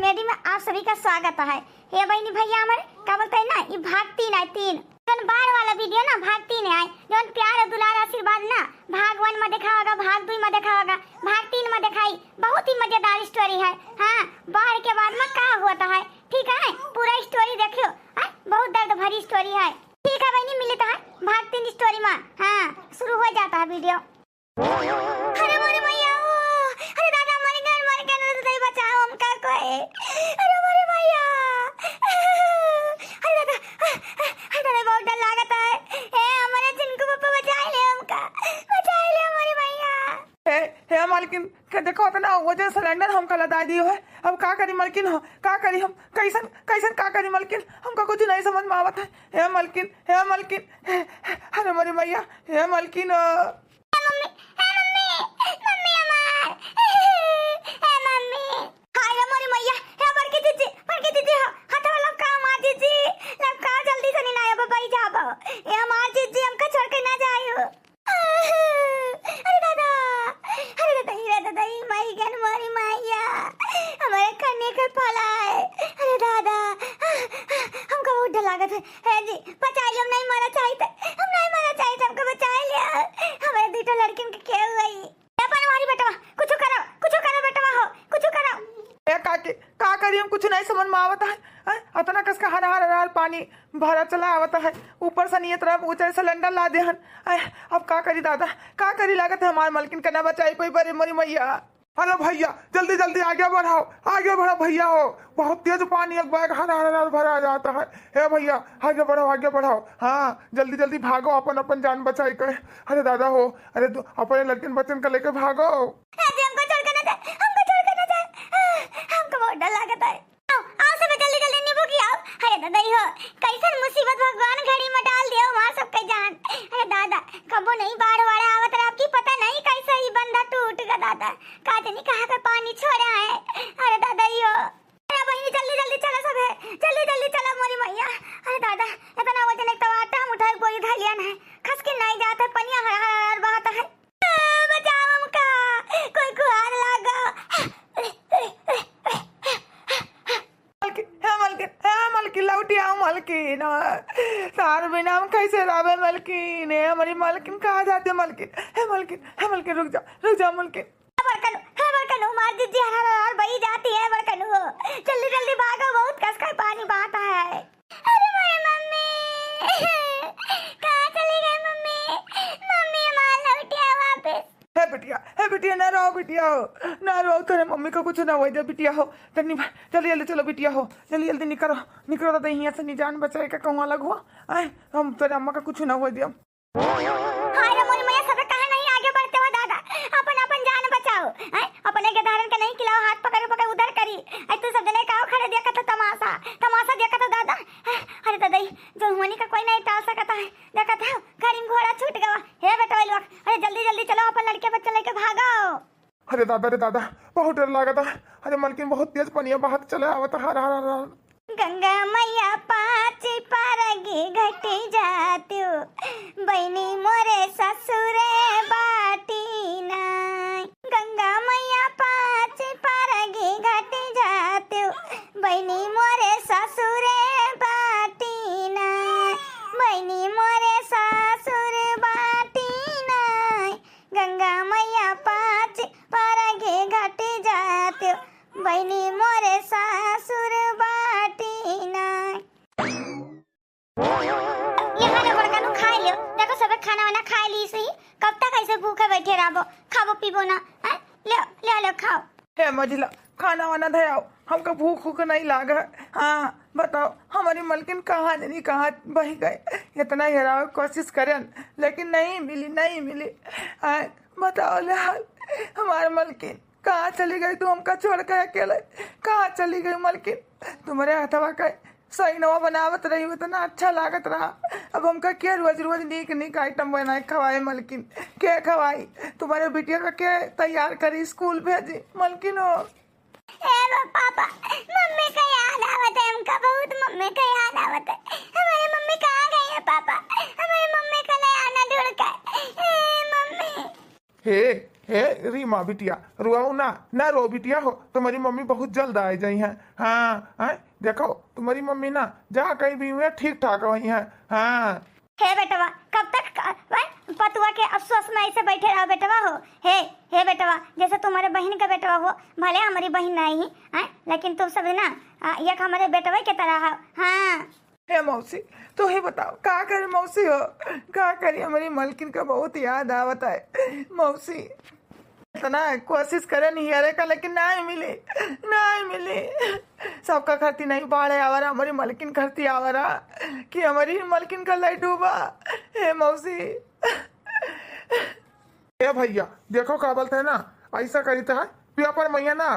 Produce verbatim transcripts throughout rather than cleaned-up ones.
स्टोरी में आप सभी का स्वागत है। हे बहिनी भैया हमारे, का बोलते हैं ना, ये भाग तीन आए, तीन। जौन बाढ़ वाला वीडियो ना, भाग तीन आए। जौन प्यार और दुलार आशीर्वाद ना, भाग वन में देखा होगा, भाग दो में देखा होगा, भाग तीन में देखाई। बहुत ही मजेदार स्टोरी है। हाँ, बाढ़ के बाद में का होता है, ठीक है, पूरा स्टोरी देखियो। हाँ, बहुत दर्द भरी स्टोरी है। ठीक है बहिनी, मिलता है भाग तीन स्टोरी में। हाँ, शुरू हो जाता है वीडियो। अरे मोरे मैया, ओ, अरे दादा, मर गए, मर गए, अरे दादा, बचाओ हमका कोई। अरे मोरे मैया, अरे दादा, अरे दादा, बहुत डर लागत है। ए, हमारे चिंकू पापा, बचाई ले हमका, बचाई ले हमारे मैया। हे, हे मलकिन, के देखो, इतना वजन सिलेंडर हमका लदा दियो है। अब का करी मलकिन हो, का करी हम, कैसन, कैसन का करी मलकिन, हमका कुछ नहीं समझ में आवत है। हे मलकिन, हे मलकिन, हे, अरे मोरे मैया, हे मलकिन, अ, ए मम्मी, ए मम्मी, मम्मी हमार, ए मम्मी। हाय रे मोरी मैया, हे बड़की जीजी, बड़की जीजी हो, हथवा लपका हमार जीजी, लपका जल्दी से, नहीं ना अब बई जाबो। ए हमार जीजी, हमका छोड़ के ना जायो। अरे दादा, अरे दादा, रे दादा, ई मई गन मोरी मैया, हमारे कन्या के फलाए। अरे दादा, हमका बहुत डर लागत है। हे जी, बचाई लियो, हम नहीं मरा चाहित, हम नहीं मरा चाहित, हमका बचाई लियो। हमारे दुइटो लड़किन के केहू होई। ए बनवारी बेटवा, कुछ करो, कुछ करो बेटवा हो, कुछ करो। ए काकी, का करी, हम कुछ नहीं समझ में आवत है। हैं? अतना कस का हर हर हर हर पानी भरा चला आवत है, ऊपर से नियत रहा ऊंचा सिलेंडर ला दे हन। हैं? अब का करी दादा, का करी, लागत है हमार मलकिन के ना बचाई पाई, बरे मोरी मैया। अरे भैया, जल्दी जल्दी आगे बढ़ाओ, आगे बढ़ो भैया हो, बहुत तेज पानी, एक बैग हर हर हर भरा जाता है। हे भैया, आगे बढ़ाओ, आगे बढ़ाओ, हाँ, जल्दी जल्दी भागो, अपन अपन जान बचाई के। अरे दादा हो, अरे दो, अपने लड़कन बच्चन का लेके भागो। अरे हमको छोड़ के ना जाए, हमको छोड़ के ना जाए, हमको बहुत डर लागत है। आओ, आओ सब जल्दी जल्दी नींबू की आओ। अरे दादा, ई हो, कैसन मुसीबत भगवान घड़ी में डाल दिया हमार सबके जान। अरे दादा, कबो नहीं बाढ़ वाढ़ आवत रहा, आपकी पता नहीं कैसे ही बंधा टूट गया दादा, का जानी कहाँ का पानी छोड़ा है। अरे दादा, ई हो, अरे बहिनी, जल्दी जल्दी चला सब है, जल्दी जल्दी चला मोरी मैया। अरे दादा, इतना वजन एक तो आटा हम उठाए, बोरी धर लिया है, खस के नहीं जाता, पनिया हर हर हर बहता है। बचाओ हमका, कोई गुहार लागो। मलकिन, हे मलकिन, हे मलकिन, लौटी आओ मलकिन। तार बिना हम कैसे रहबे मलकिन? हे हमारी मलकिन, कहाँ जाते मलकिन? हे मलकिन, हे मलकिन, रुक जा, रुक जा मलकिन। हे बड़कनू, हे बड़कनू, मार दीजिए, हर हर हर बही जाती है बड़कनू। जल्दी जल्दी भागो, बहुत कस का पानी बहता है। अरे मोरे मम्मी, कहाँ चली गई मम्मी? मम्मी हमार लौटिया वापस। हे बिटिया, हे बिटिया, ना रो बिटिया हो, ना रो, तेरे मम्मी का कुछ ना होई दे बिटिया हो। तनी बा-, जल्दी जल्दी चलो बिटिया हो, जल्दी जल्दी निकरो, निकरो दादा, यहाँ से नी जान बचाए का कहूँ अलग हो। आए, हम तेरे अम्मा का कुछ ना होई दे। हाय रे मोरी मैया, सब काहे नहीं आगे बढ़ते हो दादा, अपन अपन जान बचाओ। हैं? अपने के धारन के नहीं खिलाओ, हाथ पकड़ पकड़ उधर करी। ऐ तू सब जने काहो खड़े देखत हो तमाशा, तमाशा देखत हो दादा। अरे दादा, ई जो हुआनी का कोई नहीं टाल सकता है। देखत हो, गाड़ी में घोड़ा छूट गवा। हे बेटवा लोग, अरे जल्दी जल्दी चलो, अपन लड़के बच्चे लेके भागो। अरे दादा रे दादा, बहुत डर लागत है। अरे मलकिन, बहुत तेज पनिया बहत चले आवत, हर हर हर हर। गंगा मैया पाँच परगी घटी जातियो, बहिनी मोरे ससुरे बाटी नाय। गंगा मैया पाँच परगी घटी जातियो, बहिनी मोरे ससुरे बाटी नाय। बहिनी मोरे ससुर बाटी नाय। गंगा मैया पाँच परगे घट जात्यो, बहिनी मोरे सासुर बाटी ना। ले लो बड़कनू, खाए लियो। देखो, सबे खाना वाना खाए ली सही। कब तक ऐसे भूखे बैठे रहबो, खाबो पीबो ना, हैं? ले, ले लो, खाओ। हे मझिला, खाना वाना धयाओ, हमका भूख उख नहीं लाग है। हाँ, बताओ, हमारी मलकिन कहाँ जनी कहाँ बह गए। इतना हेरावे के कोशिश करेन, लेकिन नहीं मिली, नहीं मिली। आय, बताओ ले हाल, हमार मलकिन कहाँ चली गई तू हमका छोड़ के अकेले? कहाँ चली गई मलकिन? तुम्हारे हथवा का सही नवा बनावत रही, इतना अच्छा लागत रहा। अब हमका के रोज रोज नीक नीक आइटम बनाए खवाए मलकिन? के खवाई? तुम्हारे बिटिया का के तैयार करी, स्कूल भेजी मलकिन हो? ए बा-, पापा, मम्मी का याद आवत है हमका बहुत, मम्मी का याद आवत है। हमारी मम्मी कहाँ गई है पापा? हमारी मम्मी का ले आना ढूंढ के। ए मम्मी। हे, ए रीमा बिटिया, रोओ ना, ना रो बिटिया हो, तुम्हारी मम्मी बहुत जल्द आ जाई हैं। हाँ, हैं? देखो, तुम्हारी मम्मी ना जहाँ कहीं भी हुई है, ठीक ठाक हुई है। हाँ। हे बेटवा, कब तक क-, वह पतुआ के अफसोस में ऐसे बैठे रहो बेटवा हो? हे, हे बेटवा, जैसे तुम्हारे बहन का बेटवा हो, भले हमारी बहन नहीं है, हैं? लेकिन तुम सब ना, आ, एक हमारे बेटवा के तरह हो। हाँ। हे मौसी, तू ही बताओ, का करे मौसी हो, का करी? हमारी मलकिन का बहुत याद आवत है मौसी। इतना कोशिश करे निहरे का, लेकिन नहीं मिली, नहीं मिली। सबका खरती नहीं बाढ़े आवरा, हमारी मलकिन खरती आवरा कि हमारी मलकिन का लई डूबा। हे मौसी। ए भैया, देखो का बोलते हैं ना, ऐसा करीत है, पेपर में ना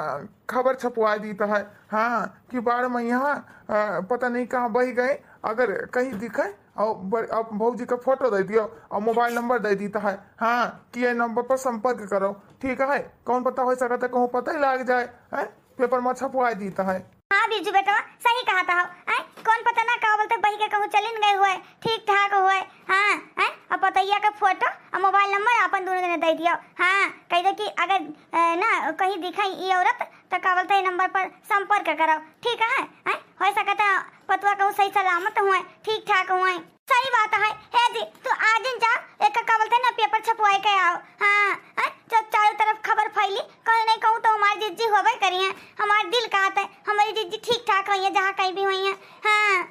खबर छपवा दीत है, हाँ, कि बाढ़ में यहाँ, अ, पता नहीं कहाँ बह गए, अगर कहीं दिखे और ब-, अब भौजी का फोटो दे दियो और मोबाइल नंबर दे दीत है, हाँ, कि ये नंबर पर संपर्क करो, ठीक है, कौन पता हो सकता है कहूँ पता ही लग जाए, हैं, पेपर में छपवा दीत है। हाँ बिरजू बेटवा, सही कहत हो। आय, कौन पता ना का बोलते बही के कहूँ चलिन गए हुए, ठीक ठाक हुए। हाँ, आय, अब पतैया के फोटो और मोबाइल नंबर अपन दोनों जने दे दियो। हाँ, कह दो कि अगर, अ, ना कहीं दिखाई ई औरत तो का बोलते ई नंबर पर संपर्क करो, ठीक है। आय, हो सकता है पतुआ कहूँ सही सलामत हुए, ठीक ठाक हुए। सही बात है। हे जी, तू आज दिन जा, एक का बोलते ना पेपर छपवाए के आओ। हाँ, हैं? जब चारों तरफ खबर फैली, कहीं नहीं कहूँ तो हमारी जिज्जी होबे करी है। हमार दिल कहत है, हमारी जिज्जी ठीक ठाक हुई है, जहाँ कहीं भी हुई है। हाँ।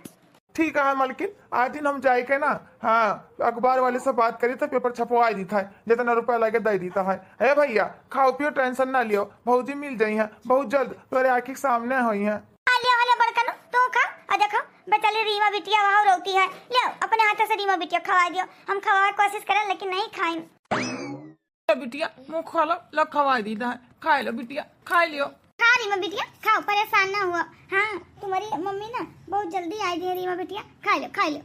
ठीक है मलकिन, आज दिन हम जाए के ना, हाँ, अखबार वाले से बात करी तो पेपर छपवा दीत है, जितना रुपया लगे दे दीत है। हे भैया, खाओ पियो, टेंशन ना लियो, भौजी मिल जाई है बहुत जल्द, तोरे आँखी के सामने हुई है। आ लियो, आ लियो बड़कनू, तू खा। आ देखो, बेचारी रीमा बिटिया वहाँ रोती है। लियो, अपने हाथ से रीमा बिटिया खवा दियो। हम खवावे कोशिश करें, लेकिन नहीं खाइन। ए बिटिया, मुँह खोलो, लो खवा दी दा, खा लो बिटिया, खा लियो। खा रीमा बिटिया, खाओ, परेशान ना हुआ। हाँ, तुम्हारी मम्मी ना बहुत जल्दी आई दी है रीमा बिटिया, खा लो, खा लो।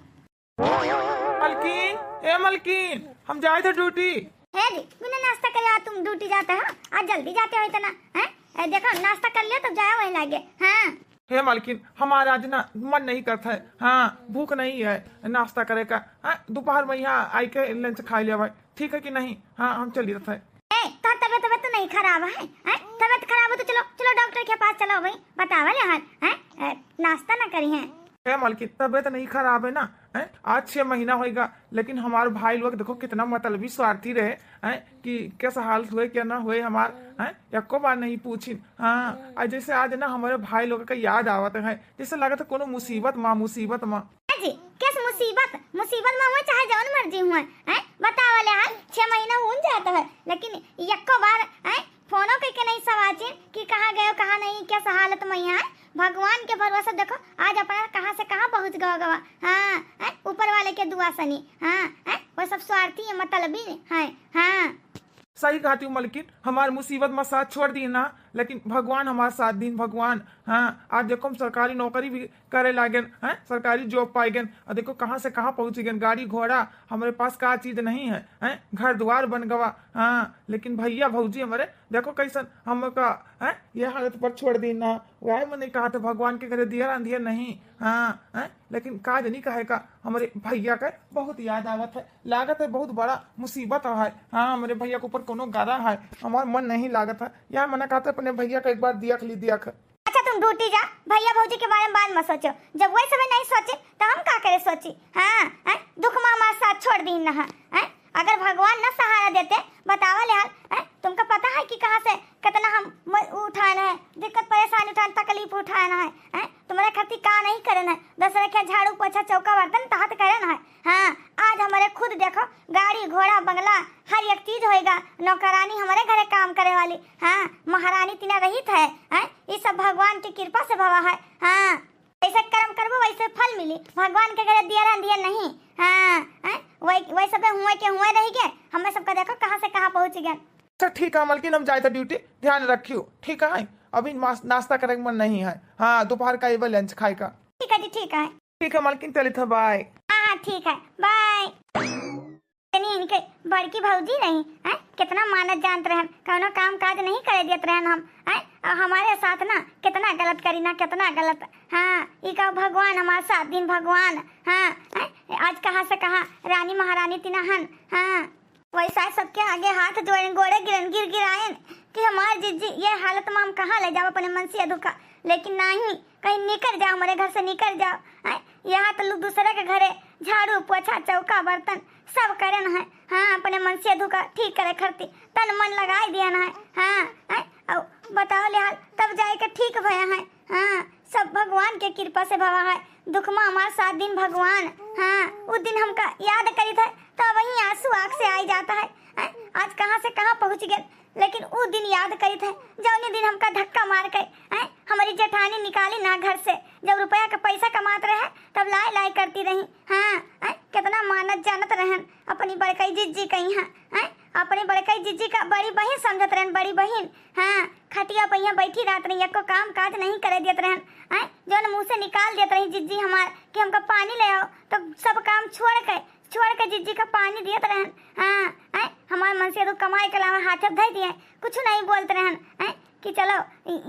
मलकिन, ए मलकिन, हम जाए थे ड्यूटी। हे जी, बिना नाश्ता करे आज तुम ड्यूटी जाते हो? आज जल्दी जाते हो इतना, हैं? ए, देखो, नाश्ता कर लियो तब जाओ वहीं लागे। हाँ। हे मलकिन, हमारा आज ना मन नहीं करता है। हाँ, भूख नहीं है नाश्ता करे का। हाँ, दोपहर में यहाँ आई के लंच खा लिया भाई, ठीक है कि नहीं? हाँ, हम चल देते हैं। ए, तो तबीयत, तबीयत तो नहीं खराब है, हैं? तबीयत खराब हो तो चलो, चलो डॉक्टर के पास चलो भाई, बतावा ले हाल, हैं? ए, नाश्ता ना करी हैं। ए मलकिन, तबीयत नहीं खराब है ना, हैं? आज छह महीना होएगा, लेकिन हमारे भाई लोग देखो कितना मतलबी स्वार्थी रहे, हैं? कि कैसा हालत हुए, क्या ना हुए हमार, हैं? एको बार नहीं पूछिन। हाँ, आज जैसे आज ना हमारे भाई लोग का याद आवत है, जैसे लगत है कोनो मुसीबत मा, मुसीबत मा। जी, किस मुसीबत? मुसीबत में हुए चाहे जौन मर्जी हुए, हैं? बतावा ले हाल, छह महीना हुन जात है, लेकिन यक्को बार, हैं, फोनो कइके नहीं सवाचिन कि कहाँ गयो, कहाँ नहीं, किस हालत में यहाँ है। भगवान के भरोसा देखो, आज अपना कहाँ से कहाँ पहुँच गवा गवा। हाँ, हैं, ऊपर वाले के दुआ सनी। हाँ, हैं, वो सब स्वार्थी है, मतलबी है। हाँ। सही कहती हूँ मलकिन, हमार मुसीबत में साथ छोड़ दी ना, लेकिन भगवान हमार साथ दीन, भगवान। हाँ, आज देखो हम सरकारी नौकरी भी करे लागेन, हैं, सरकारी जॉब पाए गेन, और देखो कहाँ से कहाँ पहुँच गेन, गाड़ी घोड़ा, हमारे पास का चीज नहीं है, हैं, घर द्वार बन गवा। हाँ, लेकिन भैया भौजी हमारे देखो कैसन हमका, हैं, ये हालत पर छोड़ दी ना। वह मैंने कहा था भगवान के घरे दिया अंधिया नहीं। हाँ, हैं, लेकिन का जनी कहे का हमारे भैया का बहुत याद आवत है, लागत है बहुत बड़ा मुसीबत है। हाँ, हमारे भैया के ऊपर कोनो गारा है, हमार मन नहीं लागत है यार। मैंने कहा था अपने भैया का एक बार दियख ली, दियख। अच्छा तुम ड्यूटी जा, भैया भौजी के बारे में बात मत सोचो। जब वही समय नहीं सोचे तो हम का करे सोची? हाँ, हैं? दुख में हमारे साथ छोड़ दी ना, हैं? अगर भगवान न सहारा देते, बतावा ले हाल, हैं? तुमका पता है कि कहाँ से कितना हम म-, उठान है, दिक्कत परेशानी उठान, तकलीफ उठान है, हैं? तुम्हारे खातिर का नहीं करन है, दूसरे के झाड़ू पोछा चौका बर्तन तहत करन है। हाँ, आज हमारे खुद देखो, गाड़ी घोड़ा बंगला हर एक चीज होएगा, नौकरानी हमारे घरे काम करे वाली, हाँ, महारानी तिना रहित है, हैं? ये सब भगवान की कृपा से भवा है। हाँ, जैसे कर्म करबो वैसे फल मिली, भगवान के घरे दिया रह दिया नहीं। हाँ, हैं? वही, वही सब हुए के हुए रह गए, हमें सबका देखो कहाँ से कहाँ पहुँच गए। अच्छा ठीक है मलकिन, हम जाए तो ड्यूटी, ध्यान रखियो, ठीक है? अभी नास-, नाश्ता करे के मन नहीं है। हाँ, दोपहर का एबे लंच खाए का। ठीक है जी, ठीक है। ठीक है मलकिन, चलित है, बाय। हाँ, हाँ, ठीक है, बाय। तनी इनके बड़की भौजी रही, हैं? कितना मानत जानत रहन, कौनो काम काज नहीं करे देत रहन हम, हैं? और हमारे साथ ना कितना गलत करी ना, कितना गलत। हाँ, ई का भगवान हमारे साथ दिन भगवान, हाँ, हैं? आज कहाँ से कहाँ रानी महारानी तिना हन, हाँ। वैसा सबके आगे हाथ जोड़ेन, गोड़े गिरन, गिर गिराएन कि हमार जिज्जी, ये हालत मा हम कहाँ ले जाओ अपने मनसेधू का। लेकिन नाहीं, कहीं निकर जाओ, हमरे घर से निकर जाओ। आय, यहाँ तो लोग दूसरे के घरे झाड़ू, पोछा, चौका, बर्तन सब करेन है। हाँ, अपने मनसेधू का ठीक करे खरती तन मन लगाए दियन है। हाँ, आय, अउ बताओ ले हाल, तब जाए के ठीक भया है। हाँ, सब भगवान के कृपा से भवा है। दुख मा हमार साथ दिन भगवान, हाँ, उ दिन हमका याद करित है, तो वही आंसू आँख से आई जाता है। हैं? आज कहाँ से कहाँ पहुँच गए, लेकिन उ दिन याद करित है, जौने दिन हमका धक्का मार के, हैं, हमारी जेठानी निकाली ना घर से। जब रुपया का पैसा कमात रहे, तब लाए लाए करती रही। हाँ, हैं, कितना मानत जानत रहन अपनी बड़कई जिज्जी कहीं, हाँ, हैं, अपनी बड़कई जिज्जी का बड़ी बहिन समझत रहन, बड़ी बहिन। हाँ, खटिया पहिया बैठी रहत रही, एको काम काज नहीं करे देत रहन। आय, जौन मुँह से निकाल देत रही जिज्जी हमार कि हमका पानी ले आओ, तो सब काम छोड़ के, छोड़ के जिज्जी का पानी देत रहन। हाँ, आय, हमार मनसेधू कमाई के अलावा हाथे धइ दिए, कुछ नहीं बोलत रहन। आय, कि चलो,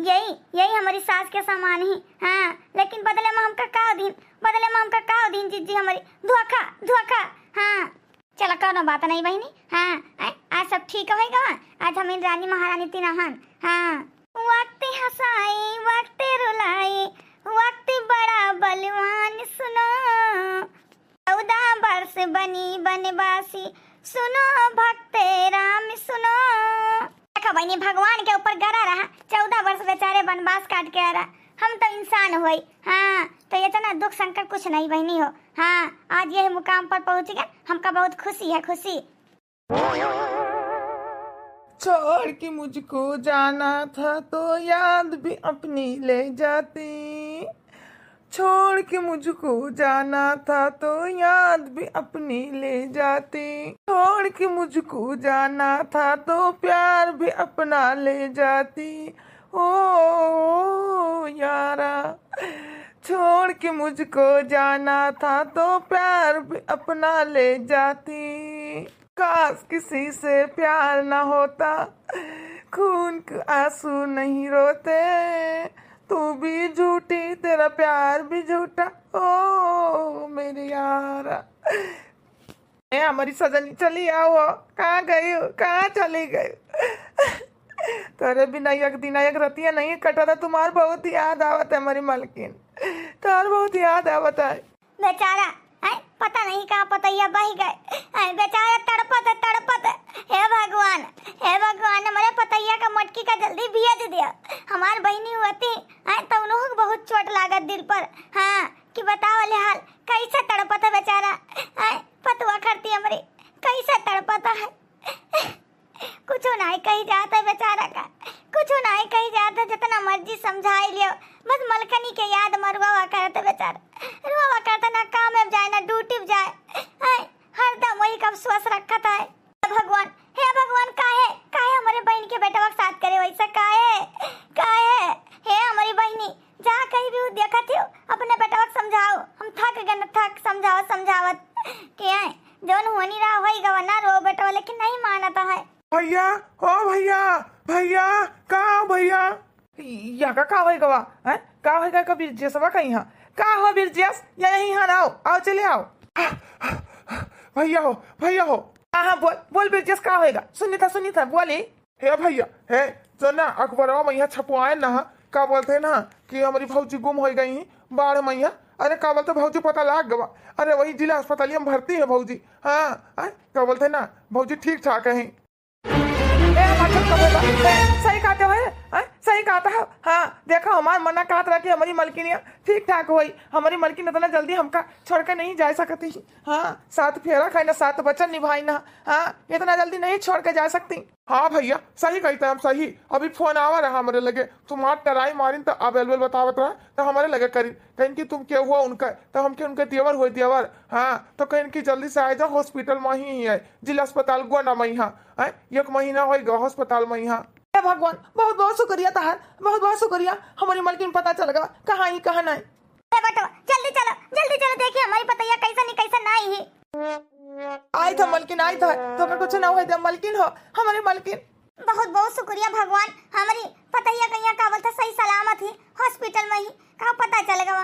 यही, यही हमारी सास के समान ही। हाँ, लेकिन बदले मा हमका का दीन, बदले मा हमका का दीन जिज्जी हमारी, धोखा, धोखा। हाँ। चला, कौनो बात नहीं बहिनी। हाँ, आय, आज सब ठीक होई गवा। आज हम इन रानी महारानी तीन हन। हाँ। वक्त हंसाई, वक्त रुलाई, वक्त बड़ा बलवान सुनो। चौदह वर्ष बनी बनवासी, सुनो भक्त राम सुनो। देखा बहिनी, भगवान के ऊपर गरा रहा, चौदह वर्ष बेचारे बनवास काट के आ रहा। हम तो इंसान होई, हाँ, तो इतना दुख संकट कुछ नहीं बहिनी हो। हाँ, आज यह मुकाम पर पहुँच गए, हमका बहुत खुशी है, खुशी। छोड़ के मुझको जाना था तो याद भी अपनी ले जाती, छोड़ के मुझको जाना था तो याद भी अपनी ले जाती, छोड़ के मुझको जाना था तो प्यार भी अपना ले जाती। ओ, ओ यारा, छोड़ के मुझको जाना था तो प्यार भी अपना ले जाती। काश किसी से प्यार ना होता, खून के आंसू नहीं रोते। तू भी झूठी, तेरा प्यार भी झूठा, ओ मेरे यारा। ए, हमारी सजनी, चली आओ, कहाँ गई हो, कहाँ चली गई? तोरे बिना एक दिन, एक रतिया नहीं कटा था, तुम्हार बहुत याद आवत है हमारी मलकिन, तुम्हार बहुत याद आवत है। बेचारा, हैं, पता नहीं कहाँ पतैया बह गए। हैं, बेचारा तड़पत, तड़पत। हे भगवान, हे भगवान, हमरे पतैया का मटकी का जल्दी भेज दिया। हमार बहिनी होती, हैं, तो उन्हों के बहुत चोट लागत दिल पर। हाँ, कि बताओ ले हाल, कैसे तड़पत है बेचारा। हैं, पतुआ खरती हमरी, कैसे तड़पत है। कुछो नाई कही जात है बेचारा का, कुछो नाई कही जात है, जितना मर्जी समझाई लियो, बस मलकनी के याद मा रोवा करत है बेचारा, रोवा करत है, ना काम में जाए, ना ड्यूटी में जाए, हैं, हरदम वही का अफसोस रखत है। हे भगवान, हे भगवान, काहे, काहे हमरे बहिन के बेटवा के साथ करे वैसा, काहे, काहे? हे हमरी बहिनी, जा कहीं भी उ देखत हो, अपने बेटवा के समझाओ, हम थक गए न, थक समझाओ, समझावत के आए, जौन होनी रहा होई गवा ना, रो बेटवा, लेकिन नहीं मानत है। भैया, ओ भैया, भैया, कहाँ हो भैया? या का, का होई गवा? हैं? का होई गवा? का बिरजेसवा कहीं है? का हो बिरजेस? या यहीं है ना? आओ, आओ, चले आओ। भैया हो, भैया हो। हाँ, हाँ, बोल, बोल बिरजेस, का होएगा? सुनी था, सुनी था, बोली। हे भैया, हे, जो ना अखबारवा मइहाँ छपवाए ना, का बोलते ना कि हमरी भौजी गुम होई गई, बाढ़ मइहाँ। अरे का बोलते भौजी पता लाग गवा। अरे वही जिला अस्पतालिया में भर्ती है भौजी। हाँ, आय, का बोलते ना भौजी ठीक ठाक है। ए, हमार छोटका बेटा, ए, सही कहते हो, ए, सही कहता है। हाँ, देखा हमार मना कहत रहा कि हमरी मलकिनिया ठीक ठाक होई। हमरी मलकिन इतना जल्दी हमका छोड़ के नहीं जा सकती। हाँ, सात फेरा खाई ना, सात वचन निभाई ना। हाँ, इतना जल्दी नहीं छोड़ के जा सकती। हाँ भैया, सही कहित है, हम सही। अभी फोन आवा रहा हमरे लगे, तुम्हार टराई मारिन त अवेलेबल बतावत रहा, त हमरे लगे करिन, कहिन कि तुम के हुआ उनका, त हमके उनके देवर हुए देवर। हाँ, तो कहिन कि जल्दी से आ जाओ, हॉस्पिटल में ही है, जिला अस्पताल गोंडा में ही। हाँ, एक महीना होई गवा अस्पताल में ही। हे भगवान, बहुत बहुत शुक्रिया तहार, बहुत बहुत शुक्रिया। हमरी मलकिन पता चल गवा कहाँ ही कहाँ नहीं। ए बेटवा, जल्दी चलो, जल्दी चलो, देखिए हमरी पतैया कैसन ही कैसन नाई ही। आई था मलकिन, आई था, तोके कुछ ना होई दे मलकिन हो, हमरी मलकिन। बहुत बहुत शुक्रिया भगवान, हमरी पतैया कहिया का बोलता सही सलामत ही, हॉस्पिटल में ही, का पता चल गवा।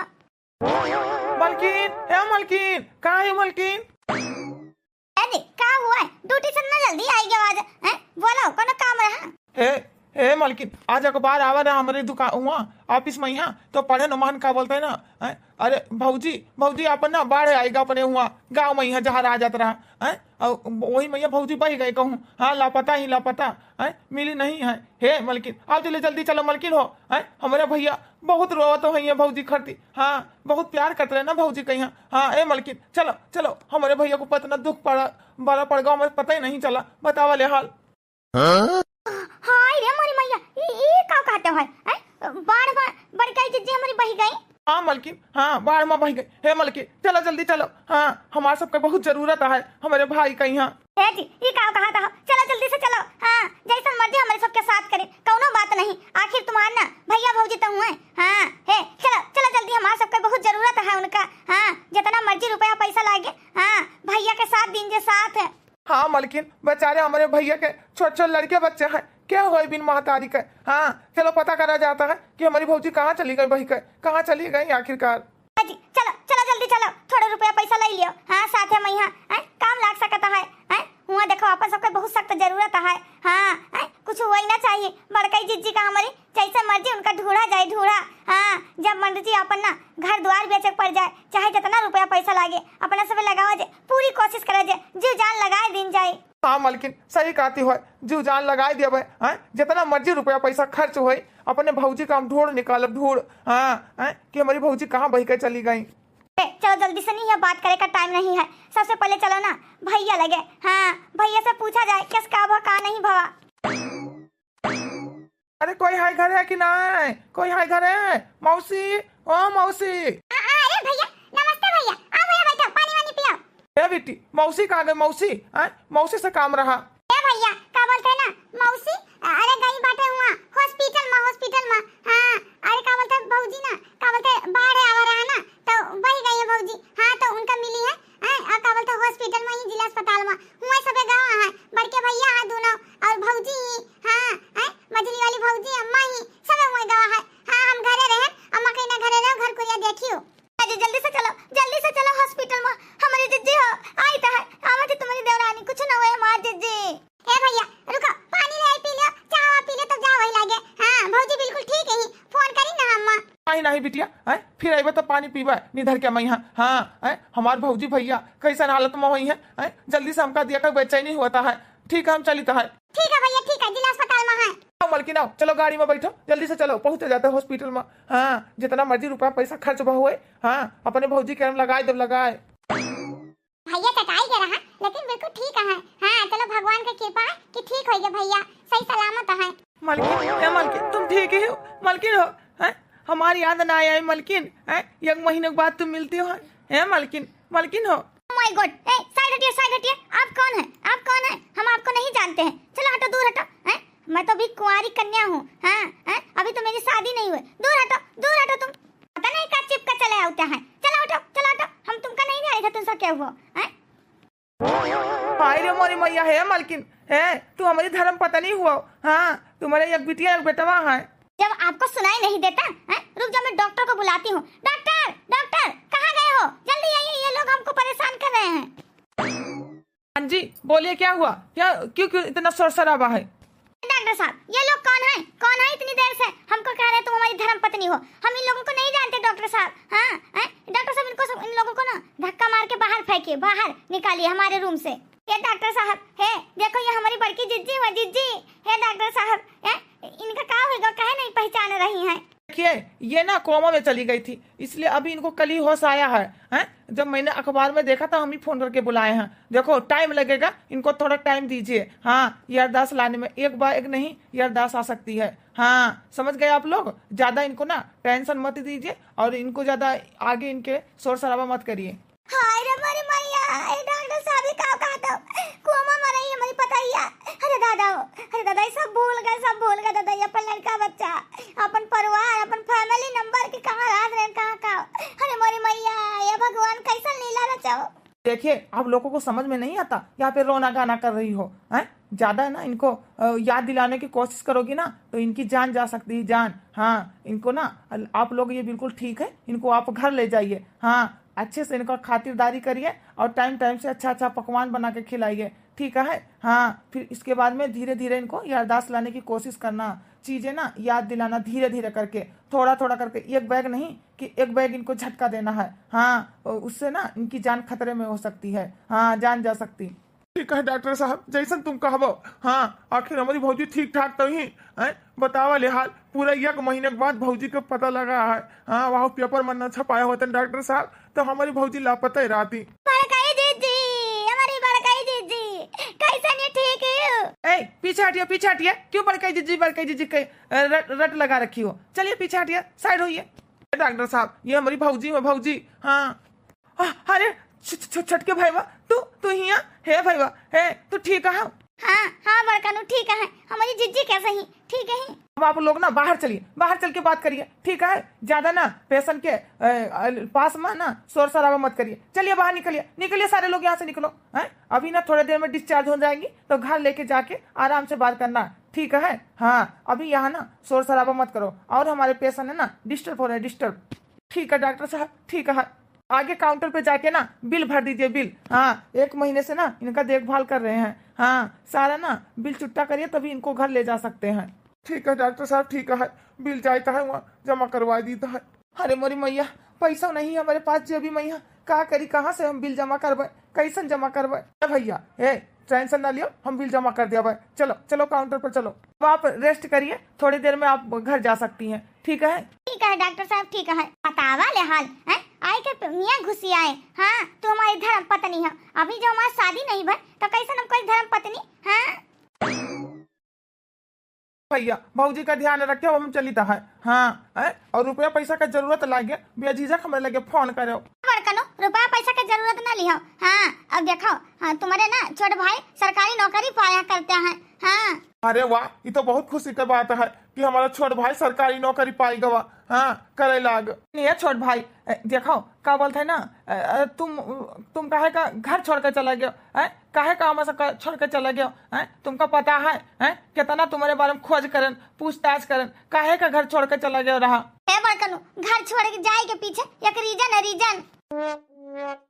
मलकिन, ए मलकिन, कहाँ है मलकिन? ए जी, का हुआ है? ड्यूटी से न मलकिन, आज अखबार आवा ना हमरे दुकान, हुआ, office में यहाँ, तो पढ़े न मन का बोलते हैं ना, हैं? अरे भौजी, भौजी, आपन ना बाढ़ आइगा अपने हुआ, गाँव में यहाँ जहाँ रहा जात रहा, हैं? और वही में यहाँ भौजी बहि गए कहूँ, हाँ, लापता ही लापता, हैं? मिली नहीं है। हे मलकिन, आप चले जल्दी चलो मलकिन हो, हैं? हमरे भैया बहुत रोवत हो, हैं भौजी खरती, हाँ, बहुत प्यार करत रहे ना भौजी कहिया, हाँ, ए मलकिन, चलो, चलो, हमरे भैया को पतना दुख पड़ा, बड़ा पड़ गवा, हमें पता ही नहीं चला, बतावा ले हाल। हाँ? हाय रे मोरी मैया, ई, ई का कहते हैं? हैं? बाढ़ में बड़काई जिज्जी हमारी बहि गई। हाँ मलकिन, हाँ, बाढ़ में बहि गई। हे मलकिन, चलो जल्दी चलो। हाँ, हमार सबके बहुत जरूरत है हमरे भाई का यहाँ। हे जी, ई का कहत हो? चलो जल्दी से चलो। हाँ, जैसन मर्जी हमरे सबके साथ करे, कौनो बात नहीं। आखिर तुम्हार ना भैया भौजी तो हुए। हाँ, हे, चलो, चलो जल्दी, हमार सबके बहुत जरूरत है उनका। हाँ, जितना मर्जी रुपया पैसा लागे, हाँ, भैया के साथ दीन जे साथ है। हाँ मलकिन, बेचारे हमरे भैया के छोट छोट लड़के बच्चे हैं, क्या होए बिन महतारी के। हाँ, चलो पता करा जाता है कि हमारी भौजी कहाँ चली गई, बहि के कहाँ चली गई आखिरकार। जी, चलो, चलो जल्दी चलो, थोड़ा रुपया पैसा ले लियो। हाँ, साथ है मैं यहाँ, हैं, काम लाग सकता है, हैं, हुआ देखो अपन सबके बहुत सख्त जरूरत है। हाँ, हैं, कुछ हुआ ही ना चाहिए, बड़काई जिज्जी का हमारी जैसे मर्जी उनका ढूढ़ा जाए, ढूढ़ा। हाँ, जब मर्जी अपन ना घर द्वार बेचे के पड़ जाए, चाहे जितना रुपया पैसा लागे, अपना सब लगावा जे, पूरी कोशिश करा जे, जी जान लगाए दिन जाए। हाँ मलकिन, सही कहती हो, जी जान लगाए दिया भाई, हैं? जितना मर्जी रुपया पैसा खर्च होए, अपने भौजी का हम ढूंढ निकालब, ढूंढ। हाँ, हैं? कि हमारी भौजी कहाँ बहि के चली गई। ए, चलो जल्दी से, नहीं है बात करे का टाइम नहीं है, सबसे पहले चलो ना भैया लगे। हाँ, भैया से पूछा जाए किस का भा का नहीं भवा। अरे कोई है घरे कि नाय? कोई है घरे? मौसी, ओ मौसी। आ, आ, अरे भैया, नमस्ते भैया। आओ भैया बैठो, पानी वानी पियो। ए बेटी, मौसी कहाँ गई मौसी? हैं? मौसी से काम रहा। ए भैया, का बोलते हैं ना, मौसी, अरे गई बाटे हुआ hospital में, hospital में। हाँ, अरे का बोलते हैं भौजी ना, का बोलते हैं बाढ़ आवा रहा ना, तो वही गई है भौजी। हाँ, तो उनका मिली है, हैं? और का बोलते हैं hospital में ही, जिला अस्पताल में। हुआ सबे गवा है, बड़के भैया है दोनों, और भौजी ही, हाँ, हैं? मझली वाली भौजी, अम्मा ही, सबे हुए गवा है। हाँ, हम घरे रहे, अम्मा कहीं ना घरे रहो, घर कुरिया देखियो। अरे जल्दी से चलो, जल्दी से चलो hospital में, हमारी जिज्जी हो, आई तो है, आवत है तुम्हारी देवरानी, कुछ ना हुए हमार जिज्जी। ए भैया, रुको, पानी ले आई, पी लो, चाय पी लो, तब जाओ वही लागे। हाँ, भौजी बिल्कुल ठीक है ही, फोन करी ना अम्मा। नहीं, नहीं बिटिया, हैं? फिर अइबे तो पानी पीबे, निधर के मैं यहाँ। हाँ, हैं? हमार भौजी भैया कैसन हालत में होई है, हैं? जल्दी से हमका दिया का बेचैनी होता है। ठीक है, हम चलित है। ठीक है भैया, ठीक है, जिला अस्पताल में है। आओ मलकिन, आओ, चलो गाड़ी में बैठो, जल्दी से चलो, पहुँच जाते hospital में। हाँ, जितना मर्जी रुपया पैसा खर्च बा होए, हाँ, अपने भौजी के हम लगाए देब, लगाए। भैया चटाई के रहा, लेकिन बिल्कुल ठीक है। हाँ, चलो भगवान के कृपा है कि ठीक हो गए भैया, सही सलामत है। मलकिन, ए मलकिन, तुम ठीक ही हो? मलकिन हो, हैं? हमारी याद ना आए मलकिन, हैं? एक महीने के बाद तुम मिलती हो, हैं? ए मलकिन, मलकिन हो। Oh my God, ए, side हटिए, side हटिए, आप कौन है? आप कौन है? हम आपको नहीं जानते हैं, चलो हटो, दूर हटो, हैं? मैं तो अभी कुंवारी कन्या हूँ, हाँ, हैं? अभी तो मेरी शादी नहीं हुई, दूर हटो, दूर हटो तुम। पता नहीं का चिपका चले आते हैं। चलो उठो, चलो उठो, हम तुमका नहीं जाने थे, तुमसे क्या हुआ, हैं? हाय रे मोरी मैया, हे मलकिन, हे, तू हमारी धर्म पत्नी हुआ, हाँ, तुम्हारे एक बिटिया एक बेटवा है। जब आपको सुनाई नहीं देता, हैं? रुक जाओ, मैं डॉक्टर को बुलाती हूँ। डॉक्टर, डॉक्टर, कहाँ गए हो? जल्दी आइए, ये लोग हमको परेशान कर रहे हैं। हाँ जी, बोलिए, क्या हुआ? क्या, क्यों, क्यों इतना शोर शराबा है? डॉक्टर साहब, ये लोग कौन है? कौन है इतनी देर से हमको कह रहे तुम हमारी धर्म पत्नी हो? हम इन लोगों को नहीं जानते डॉक्टर साहब। हाँ, हैं? डॉक्टर साहब, इनको सब, इन लोगों को ना धक्का मार के बाहर फेंकिए, बाहर निकालिए हमारे रूम से। ये डॉक्टर साहब, हे, देखो ये हमारी बड़की जिज्जी हुआ, जिज्जी। हे डॉक्टर साहब, हैं? इनका का होगा, काहे नहीं पहचान रही हैं? देखिए, ये ना कोमा में चली गई थी, इसलिए अभी इनको कल ही होश आया है, हैं? जब मैंने अखबार में देखा था, हम ही फोन करके बुलाए हैं। देखो, टाइम लगेगा, इनको थोड़ा टाइम दीजिए। हाँ, याददाश्त लाने में एक बार एक नहीं, याददाश्त आ सकती है। हाँ, समझ गए आप लोग? ज्यादा इनको ना टेंशन मत दीजिए और इनको ज्यादा आगे इनके शोर शराबा मत करिए। हाय रे मोरी मैया, ए डॉक्टर साहब, ये का कहत हो? कोमा में रही हमारी पतैया। अरे दादा हो, अरे दादा, ये सब भूल गए, सब भूल गए दादा, ये अपन लड़का बच्चा, अपन परिवार, अपन family number के कहाँ रात रहे, कहाँ का। अरे मोरी मैया, ये भगवान कैसन लीला रचाओ। देखिए, आप लोगों को समझ में नहीं आता, यहाँ पे रोना गाना कर रही हो, हैं? ज्यादा ना इनको, अ, याद दिलाने की कोशिश करोगी ना, तो इनकी जान जा सकती है, जान। हाँ, इनको ना, अल-, आप लोग ये बिल्कुल ठीक है, इनको आप घर ले जाइए। हाँ, अच्छे से इनका खातिरदारी करिए और टाइम टाइम से अच्छा अच्छा पकवान बना के खिलाइए, ठीक है? हाँ, फिर इसके बाद में धीरे धीरे इनको याददाश्त लाने की कोशिश करना, चीजें ना याद दिलाना धीरे धीरे करके, थोड़ा थोड़ा करके, एक बैग नहीं कि एक बैग इनको झटका देना है। हाँ, उससे ना इनकी जान खतरे में हो सकती है। हाँ, जान जा सकती। ठीक है डॉक्टर साहब, जैसन तुम कहबो। हाँ, आखिर हमारी भौजी ठीक ठाक तो ही है, बतावा ले हाल। पूरा एक महीने के बाद भौजी के पता लगा है। हाँ, वहाँ पेपर में न छपाया होतन डॉक्टर साहब, तो हमारी भौजी लापता ही रहती। बड़काई जीजी, हमारी बड़काई जीजी, कैसन है, ठीक है? ए, पीछे हटिए, पीछे हटिए। क्यों बड़काई जीजी, बड़काई जीजी के, अ, रट, रट लगा रखी हो? चलिए पीछे हटिए, साइड होइए। ए डॉक्टर साहब, ये हमारी भौजी है, भौजी। हाँ। आ, अरे छ-, छ-, छ-, छोटके भैया, तू, तू हिया? हे भैया, हे, तू ठीक है? हाँ, हाँ बड़कनू, ठीक है। हमारी जिज्जी कैसे ही? ठीक है ही। अब आप लोग ना बाहर चलिए, बाहर चल के बात करिए, ठीक है? ज्यादा ना पेशेंट के, अ, अ, पास में ना शोर शराबा मत करिए। चलिए बाहर निकलिए, निकलिए सारे लोग यहाँ से निकलो, हैं? अभी ना थोड़े देर में डिस्चार्ज हो जाएंगी, तो घर लेके जाके आराम से बात करना, ठीक है? हाँ, अभी यहाँ ना शोर शराबा मत करो, और हमारे पेशेंट है ना डिस्टर्ब हो रहे हैं, डिस्टर्ब। ठीक है डॉक्टर साहब, ठीक है। आगे काउंटर पे जाके ना बिल भर दीजिए, बिल। हाँ, एक महीने से ना इनका देखभाल कर रहे हैं। हाँ, सारा ना बिल चुट्टा करिए, तभी इनको घर ले जा सकते हैं। ठीक है डॉक्टर साहब, ठीक है, बिल जाता है वहाँ जमा करवा देता है। अरे मोरी मैया, पैसा नहीं है हमारे पास जेबी मैया, का करी, कहाँ से हम बिल जमा करबे, कैसन जमा करबे? ए भैया, ए, टेंशन ना लियो, हम बिल जमा कर दिया भाई। चलो, चलो काउंटर पर चलो, अब आप रेस्ट करिए, थोड़ी देर में आप घर जा सकती हैं, ठीक है? ठीक है डॉक्टर साहब, ठीक है। बतावा ले हाल, हैं? आए के प-, मियाँ घुसी आए। हाँ, तू हमारी धर्म पत्नी है, अभी जो हमारी शादी नहीं भई, तो कैसन हम कोई धर्म पत्नी? हाँ? भैया, भौजी का ध्यान रखे, हम चलित है। हाँ, हैं? और रुपया पैसा का जरूरत लागे, बेझिझक हमरे लगे फोन करो। बड़कनो, रुपया पैसा का जरूरत ना लिहो। हाँ, अब देखो, हाँ, तुम्हारे ना छोट भाई सरकारी नौकरी पाया करते हैं। हाँ। अरे वाह, ये तो बहुत खुशी का बात है कि हमारा छोट भाई सरकारी नौकरी पाई गवा। हाँ, करे लाग। नहीं है छोट भाई, ए, देखो, का बोलते हैं ना, ए, ए, तुम, तुम काहे का घर छोड़ के चला गयो, हैं? काहे का हमारे सबका छोड़ के चला गयो, हैं? तुमका पता है, हैं? कितना तुम्हारे बारे में खोज करन, पूछताछ करन, काहे का घर छोड़ के चला गयो रहा? ए बड़कनू, घर छोड़ के जाए के पीछे एक रीजन है, रीजन।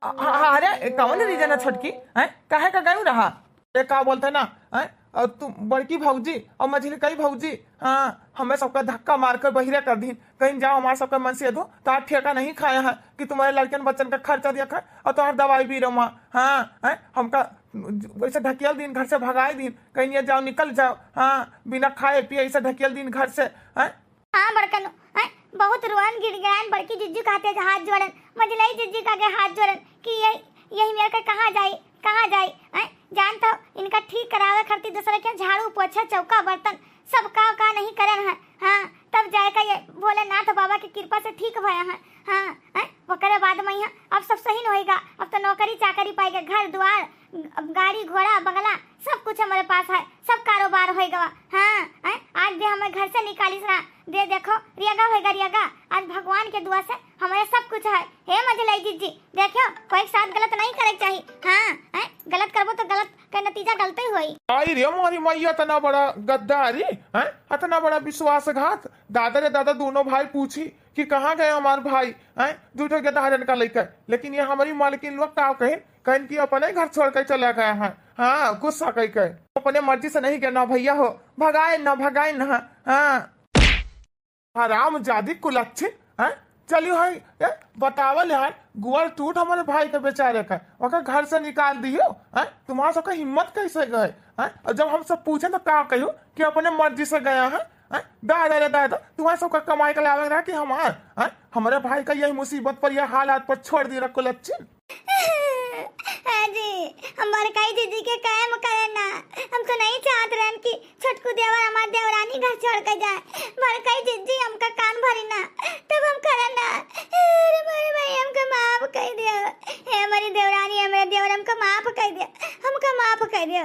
अ-, अ-, अरे, कौन रीजन है छोटकी, हैं? काहे का गयो रहा? ए, का बोलते ना, हैं? और तू बड़की भौजी और मझिलकई भौजी, हाँ, हमें सबका धक्का मारकर बहिरे कर दीन। कहीं जाओ, हमारे सबका मन से दो, तो आप ठेका नहीं खाया है कि तुम्हारे लड़कन बच्चन का खर्चा दिया कर और तुम्हारे दवाई भी रवा। हाँ, हैं? हमका वैसे ढकेल दीन, घर से भगाई दीन, कहीं ये जाओ, निकल जाओ। हाँ, बिना खाए पिए ऐसे ढकेल दीन घर से, हैं? हाँ बड़कनो, हैं? बहुत रोअन गिड़गिड़ान, बड़की जिज्जी का आगे हाथ जोड़न, मझिलई जिज्जी का आगे हाथ जोड़न कि यही, यही मेरे के कहाँ जाई, कहाँ जाई, हैं? जानत हो, इनका ठीक करावे खातिर दूसरे के झाड़ू, पोछा, चौका, बर्तन सब का, का नहीं करन है। हाँ, तब जाए का ये भोलेनाथ बाबा की कृपा से ठीक भया है। हाँ, हैं? ओकरे बाद में यहाँ अब सब सही न होएगा। अब तो नौकरी चाकरी पाएगा, घर द्वार, अब गाड़ी घोड़ा बंगला सब कुछ हमारे पास है, सब कारोबार होएगा। हाँ, हैं? आज दे हमें घर से निकालिस ना, दे देखो, रियगा होएगा, रियगा। आज भगवान के दुआ से हमारे सब कुछ है। हे मझिलई जिज्जी, देखियो, कोई के साथ गलत नहीं करे के चाहिए। हाँ, हैं? गलत करबो तो गलत का नतीजा गलते होई। आई रे मोरी मैया, इतना बड़ा गद्दारी, हैं? इतना बड़ा विश्वासघात। दादा रे दादा, दोनों भाई पूछी कि कहाँ गए हमार भाई, हैं? दू ठो गद्दारन का लेकर। लेकिन ये हमारी मालकिन लोग का कहे, कहें कि अपने घर छोड़ के चला गया है। हाँ, गुस्सा कह के। अपने मर्जी से नहीं गया ना भैया हो, भगाए ना, भगाए ना। हाँ। हरामजादी कुलच्छिन, हैं? चलियो है, ए, बतावल यार, गोड़ टूट हमारे भाई के बेचारे का, ओकर घर से निकाल दियो, हैं? तुम्हारा सबका हिम्मत कैसे गए, हैं? और जब हम सब पूछे तो का कहियो कि अपने मर्जी से गया है, हैं? दादा रे दादा, तुम्हारा सबका कमाई का लावे रहा कि हमार, हैं? हमारे भाई का यही मुसीबत पर, यह हालात पर छोड़ दिया कुलच्छिन। हाँ जी, हम बड़काई दीदी के कायम करन ना। हम तो नहीं चाहत रहन कि छोटकू देवर हमार देवरानी घर छोड़ के जाए। बड़काई दीदी हमका कान भरी ना, तब हम करन ना। अरे मोरे भाई, हमका माफ कर दियो। हे हमारी देवरानी, हमारे देवर, हमका माफ कर दियो, हमका माफ कर दियो।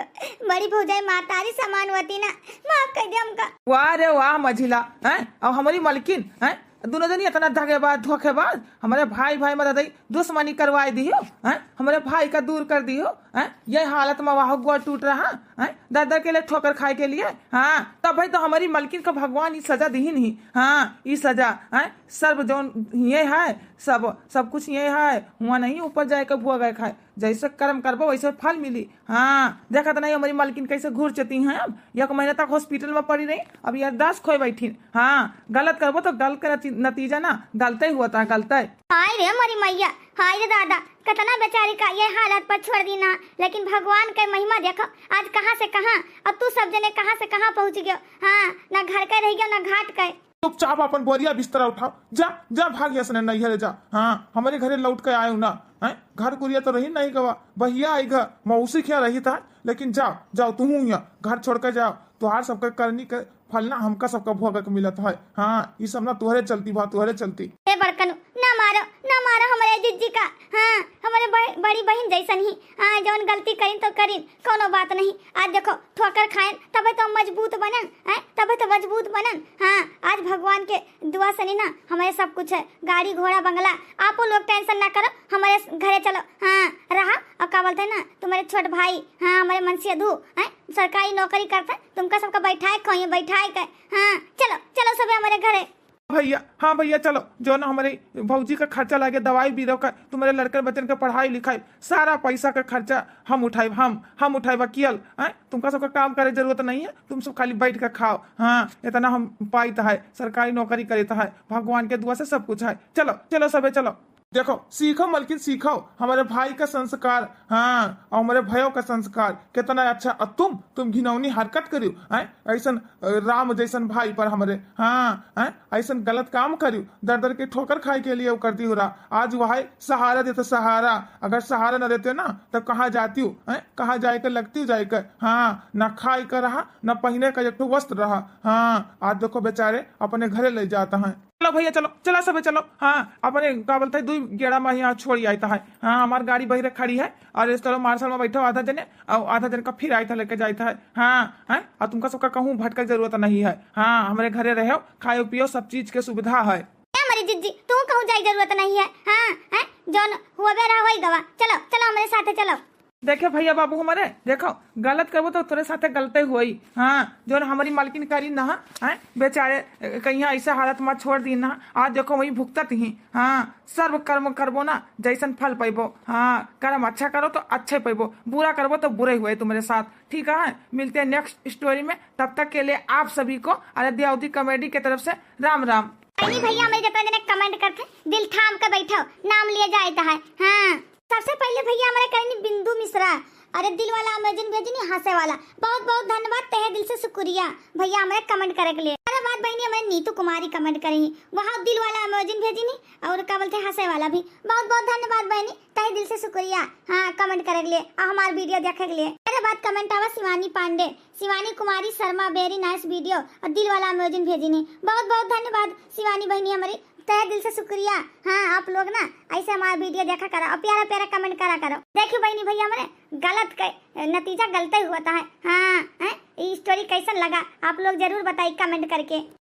बड़ी भौजाई मातारी समान होती ना, माफ कर दियो हमका। वाह रे वाह मझिला, हैं? और हमारी मलकिन, हैं? दोनों जनी इतना धगेबाज, धोखेबाज, हमारे भाई, भाई में दादा दुश्मनी करवाए दियो, हैं? हमारे भाई का दूर कर दियो, हैं? ये हालत में वहाँ गोड़ टूट रहा, हैं, दर दर के लिए ठोकर खाए के लिए। हाँ, तब भाई तो हमारी मलकिन का भगवान ई सजा दिहिन ही। हाँ, ई सजा, हैं, सर्व जौन ये है, सब, सब कुछ ये है, हुआ नहीं ऊपर जाए के भुआ गए खाए। जैसे कर्म करबो वैसे फल मिली। हाँ, देखत नहीं हमारी मलकिन कैसे घुरचती हैं। अब एक महीना तक हॉस्पिटल में पड़ी रही, अब याददाश्त खोए बैठी। हाँ, गलत करबो तो गलत के नती-, नतीजा ना गलते ही होता है, गलते। हाय रे हमारी मैया, हाय रे दादा, कितना बेचारी का ये हालत पर छोड़ दी ना। लेकिन भगवान के महिमा देखो, आज कहाँ से कहाँ, अब तू सब जने कहाँ से कहाँ पहुँच गयो। हाँ, ना घर के रह गयो ना घाट के। चुपचाप अपन बोरिया बिस्तरा उठाओ, जा, जा भाग यहाँ से नैहरे जा। हाँ, हमारे घरे लौट के आयो ना, हैं? घर कुरिया तो रही नहीं गवा, भैया आई घर, मौसी क्या रही था, लेकिन जाओ, जाओ तुहूँ यहाँ, घर छोड़ के जाओ। तुहार सबके करनी के फल ना हमका सबका भोगक मिलत है। हाँ, ई सब ना तुहरे चलती बा, तुहरे चलती। ए बड़कनू, ना मारो, ना मारो हमरे जिज्जी का। हाँ, हमरे ब-, बड़ी बहिन जैसन ही। हाँ, जौन गलती करिन तो करिन, कौनो बात नहीं। आज देखो, ठोकर खाएन, तबे तो मजबूत बनन, हैं? तबे तो मजबूत बनन। हाँ, आज भगवान के दुआ से ना, हमारे सब कुछ है, गाड़ी, घोड़ा, बंगला। आपो लोग tension ना करो, हमारे घरे चलो। हाँ, रहा, और का बोलते हैं ना, तुम्हारे छोट भाई, हाँ, हमारे मनसेधू, हैं, सरकारी नौकरी करते हैं, तुमका सबका बैठाए खोइए, बैठाए के। हाँ, चलो, चलो सबे हमारे घरे। भैया, हाँ भैया, चलो, जौन हमारे भौजी का खर्चा लागे, दवाई बीरो का, तुम्हारे लड़कन बच्चन के पढ़ाई लिखाई, सारा पैसा का खर्चा हम उठाइब, हम, हम उठाइब, अकेल, हैं? तुमका सबका काम करे जरूरत नहीं है, तुम सब खाली बैठ के खाओ। हाँ, इतना हम पाइत है, सरकारी नौकरी करीत है, भगवान के दुआ से सब कुछ है। चलो, चलो सबे चलो। देखो, सीखो मलकिन, सीखो हमारे भाई का संस्कार, हाँ, और हमारे भयो का संस्कार, कितना अच्छा। और तुम, तुम घिनौनी हरकत करियो, हैं? ऐसन, अ, राम जैसन भाई पर हमरे, हाँ, हैं? ऐसन गलत काम करियो, दर दर के ठोकर खाए के लिए वो करती हो रहा। आज वह सहारा देते, सहारा, अगर सहारा न देते ना, तब कहाँ जाती हो, हैं? कहाँ जाए के लगती हो जाए के, हाँ, ना खाए का रहा, ना पहिने का एक ठो वस्त्र रहा, हाँ। आज देखो बेचारे अपने घरे ले जाता है। चलो भैया, चलो, चला सबे, चलो। हाँ, अपने का बोलते हैं, दुई गेड़ा में यहाँ छोड़ आइत है। हाँ, हमार गाड़ी बहिरे खड़ी है और इस तरह मार्शल में बैठो आधा जने और आधा जन का फिर आइत है, लेके जाइत है। हाँ, हैं? और तुमका सबका कहूँ भटके के जरूरत नहीं है। हाँ, हमरे घरे रहो, खायो पियो, सब चीज के सुविधा है। ए हमारी जिज्जी, तू कहूँ जाए जरूरत नहीं है। हाँ, हैं? जौन हुआ बे रहा वही गवा। चलो, चलो हमरे साथे चलो। देखे भैया बाबू हमारे, देखो, गलत करबो तो तोरे साथे गलते होई। हाँ, जौन हमारी मालकिन करी ना, हैं, बेचारे, अ, कहीं ऐसा हालत में छोड़ दी ना, आज देखो वही भुगतत ही। हाँ, सर्व कर्म करबो ना, जैसन फल पैबो। हाँ, कर्म अच्छा करो तो अच्छे पैबो, बुरा करबो तो बुरे हुए तुम्हारे साथ। ठीक है, मिलते हैं next story में, तब तक के लिए आप सभी को आराध्या अवधी comedy के तरफ से राम राम। अरे भैया, हमारे जितना जने comment करते, दिल थाम के बैठो, नाम लिए जाए तो है। हाँ। सबसे पहले भैया हमारे कहनी बिंदु मिश्रा, अरे दिल वाला emoji भेजनी, हंसे वाला, बहुत बहुत धन्यवाद, तहे दिल से शुक्रिया भैया हमारे comment करे के लिए। अरे बाद बहनी हमारे नीतू कुमारी comment करी, वहाँ दिल वाला emoji भेजनी और का बोलते हंसे वाला भी, बहुत बहुत धन्यवाद बहनी, तहे दिल से शुक्रिया, हाँ comment करे के लिए और हमार video देखे के लिए। अरे बाद comment आवा शिवानी पांडे, शिवानी कुमारी शर्मा, very nice video और दिल वाला emoji भेजनी, बहुत बहुत धन्यवाद शिवानी बहनी हमारी। तहे दिल से शुक्रिया। हाँ, आप लोग ना ऐसे हमारा video देखा करा और प्यारा प्यारा comment करा करो। देखियो बहनी भैया, हमारे गलत के नतीजा गलते हुआ था है। हाँ, हैं? ये story कैसन लगा, आप लोग जरूर बताई comment करके।